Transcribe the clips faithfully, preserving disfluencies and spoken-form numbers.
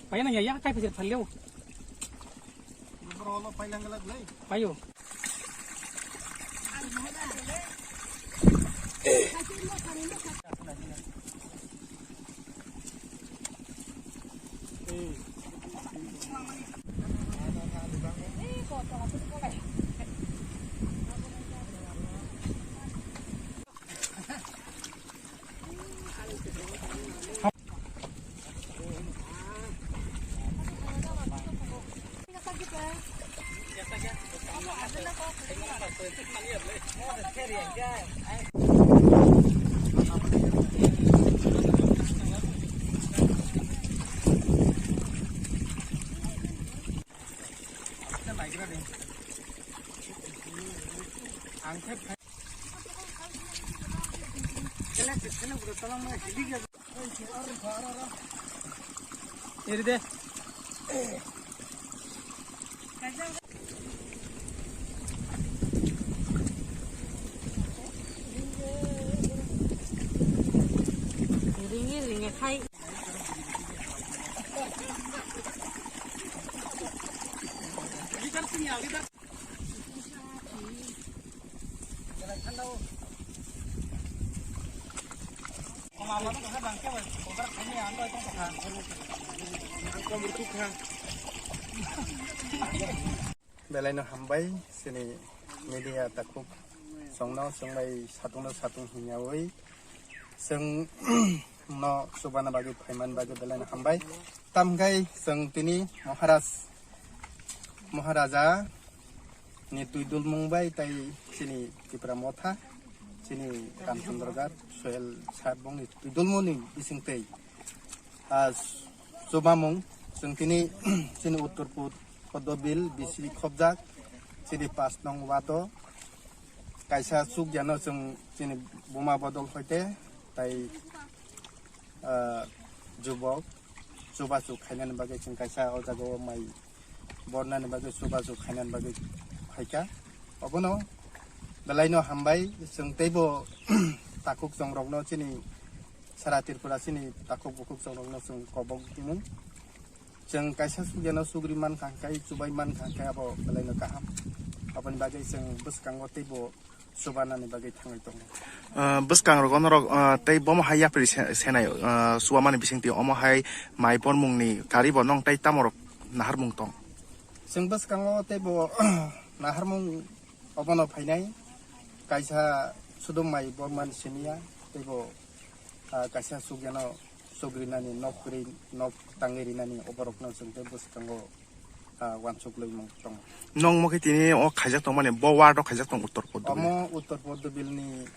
Payo na ya, ya, kai pijir phalio. Payo. Iri de. Ringi ringi khai. Belai no hambai, chini media takhuk chwngno chwngbai satung no satung hinyawi chwng no chubana bagwi phaimani bagwi belai no hambai. Tamgai chwng tini Maharaj, Maharaja ni twi dulmung bai tai chini Tipra Motha, chini Ramchandra Ghat, Sohel Sar bongni twi dulmung ni bising twi, ah, chubamung chwng tini chini Uttor Pud-, Poddobil bisi khobjak, chini pas nong wato kaisa chukjano chwng chini buma bodol hoite tai ah, jubok chubachu khainani bagwi chwng kaisa o jaga o mai bornani bagwi chubachu khainani bagwi phaikha. Obono belai no hambai, chwng teibo takhuk chongrokno chini sara Tripura chini takhuk bukhuk chongrokno chwng kobok mung. Chwng kaisa sugeno sugri mankha hwnkhe, chubai mankha hwnkhe abo belai no kaham. Aboni bagwi chwng bwskango teibo chubanani bagwi thangwi tongo. Ah, bwskang rogo norok, ah, tei bomo hai yapri se-, senai, ah, chubamani bisingtwi omo hai mai bormungni karibo nong tei tamorok naharmung tong? Chwng bwskango teibo naharmung obono phainai, kaisa sudum mai bormani siniya teibo, ah, kaisa sugeno sugrinani nok kwrwi nok tangwi rinani oborokno chwng tei bwskango ah, uansuk lwimung tongo. Nong omo khe tini o khaijak tongmani, bo ward o khaijak tong Uttor Poddo. Omo Uttor Poddo bilni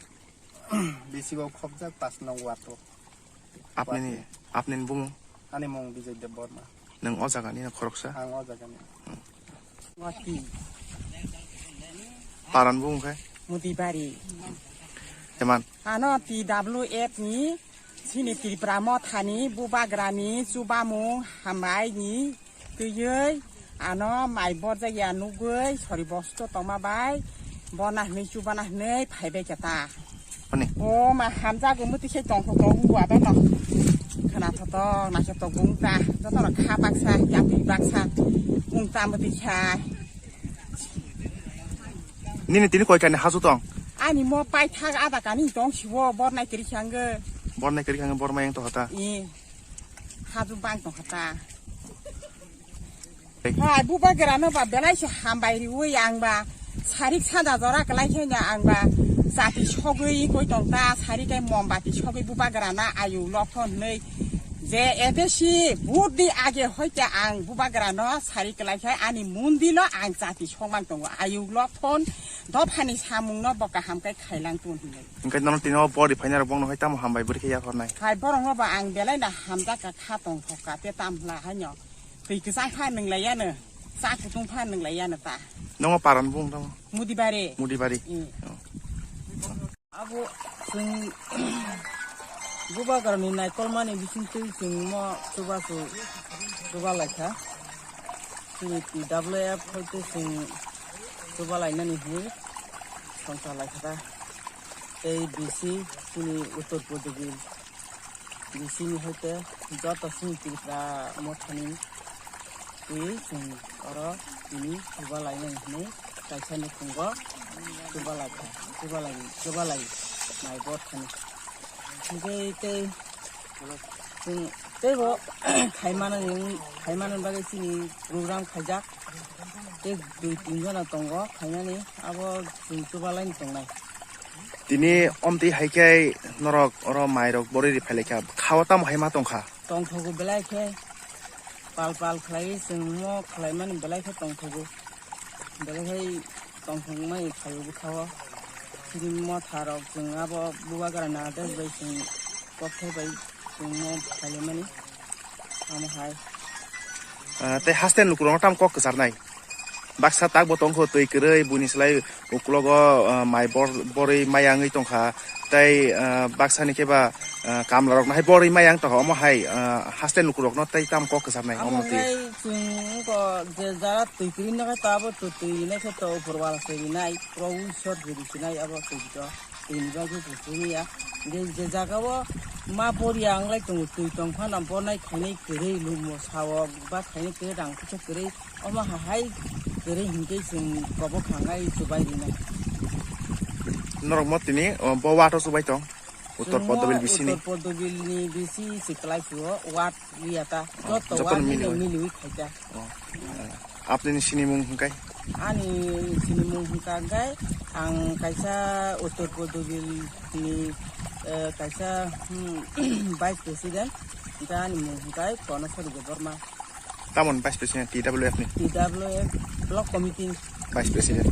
bisingo khobjak pas nong ward o. Apnini, apnini bumung? Ani mung Bijoy Debbarma. Nwng o jagani na khoroksa? Ang o jagani. Wati. Paran bumung khe? Mudibari. Eman? Ano T W F ni, chini Tripura Mothani, Bubagrani, chubamung, hambai ni, twiwi, ano mai borjak ya nugwi, sori bosto tongma bai, bona hwnwi, chubana hwnwi, phaibai khe ta. Ani? O ma hamjago, mwtwi khe tongtho tong, bua bai no. Khwna tho tong, naikhe tong bung ta, jotono kha baksa, yapri baksa, wng ta mwtwi kha. Nini tini koi kani hasu tong? Ani mo paithak ada kani tong siwo, bornai kiri khango. Bornai kiri khango, bormai yang to hata. I. Hasu bang to hata. Hai, Bubagrano ba belai se hambai riwi ang ba. Sarik sada jora kalai khe ang ba. Jati sogwi koi tong ta, sarik kai mombati sogwi Bubagrana ayu lokho nei. Je A D C vote di age hoite ang Bubagrano sari kwlai khe ani mundilo ang jati songmang tongo. Ayuk lok phone dophani samungno bo kaham khe khailang tong hinwi. Hingke nono tini o body phainai rok bongno hai tamo hambai bwrwi khe yakhornai. Hai borokno bo ang belai no hamjak kha, kha tong thok kha te tam hla haino. Twi kwchang pha nwnglai yano, cha kutung pha nwnglai yano ta. Nongo paran bung tamo? Mudibari. Mudibari. Mm. Oh. Abo chwng Bubagrani naikolmani bisingtwi chwng mo chubachu chuba laikha. Chini T W F hoite chwng chuba lainani hinwi songcha laikha ta. Tei bisi chini Uttor Pordobil bisi ni hoite joto chini Tripura mothani twi chwng oro tini chuba lainani hinwi kaisa nukhungo chuba lai kha, chuba lai, chuba lai mai bo thani. Hingke tei chwng teibo khaimani, khaimani bagwi chini program khaijak. Tei dui tin jona tongo khainani, abo chwng chuba laini tongnai. Tini omtwi hai khe norok oro mairok borwi ri phailaikha, khao tamo hai ma tongkha? Tongthogo belai khe, pal pal khlaiwi chwng mo khlaimani belai khe tongthogo. Belai khe tongthokmani khaio bwkhao. Chini motharok chwng abo bubagra Nagaraj bai chwng kokthai bai chwng mo khlaimani. Amo hai. Ah, tei haste nukurokno tamo kok kwcharnai? Baksa takbo tongkho twi kwrwi, buini slai uklogo, ah, mai bor-, borwi maya wngwi tongkha. Tei, ah, baksani khe ba, ah, kamlarokno hai borwi maya wng tongkha. Omo hai, ah, haste nukurokno tei tamo kok kwcharnai? Amo omo twi hwnkhai chwng wngkha je jara twi kwrwi nokhe to abo twi, twi rinai khe to upor wala se rinai, Probhu Ishwar je rinai abo twi to. Tini bagwi bo chini ya. Je, je jaga o ma boriya wng lai tongo, twi tong phano bornai khainai kwrwi, lumo sao ba khainai kwrwi, rang kisa kwrwi, omo ha hai kwrwi hinkhe chwng kobo khangai chubai rinai. Norok mo tini, o, bo wato chubai tong? Uttor Chwng mo Pordobil bisini? Uttor Pordobil ni bisi se kwlai phio, wat Riyata, Ah, joto jotono wani miliwi. Miliwi khaita. Oh. Apni ni sinimung hwnkhe? Ani sinimung hwnkha hwnkhe ang kaisa Uttor Pordobil ni, eh, kaisa, hmm, vice president, hwnkhe ani mung hwnkhe Kono Sori Debbarma. Tamoni vice president T W F ni? T W F block committee. Vice president.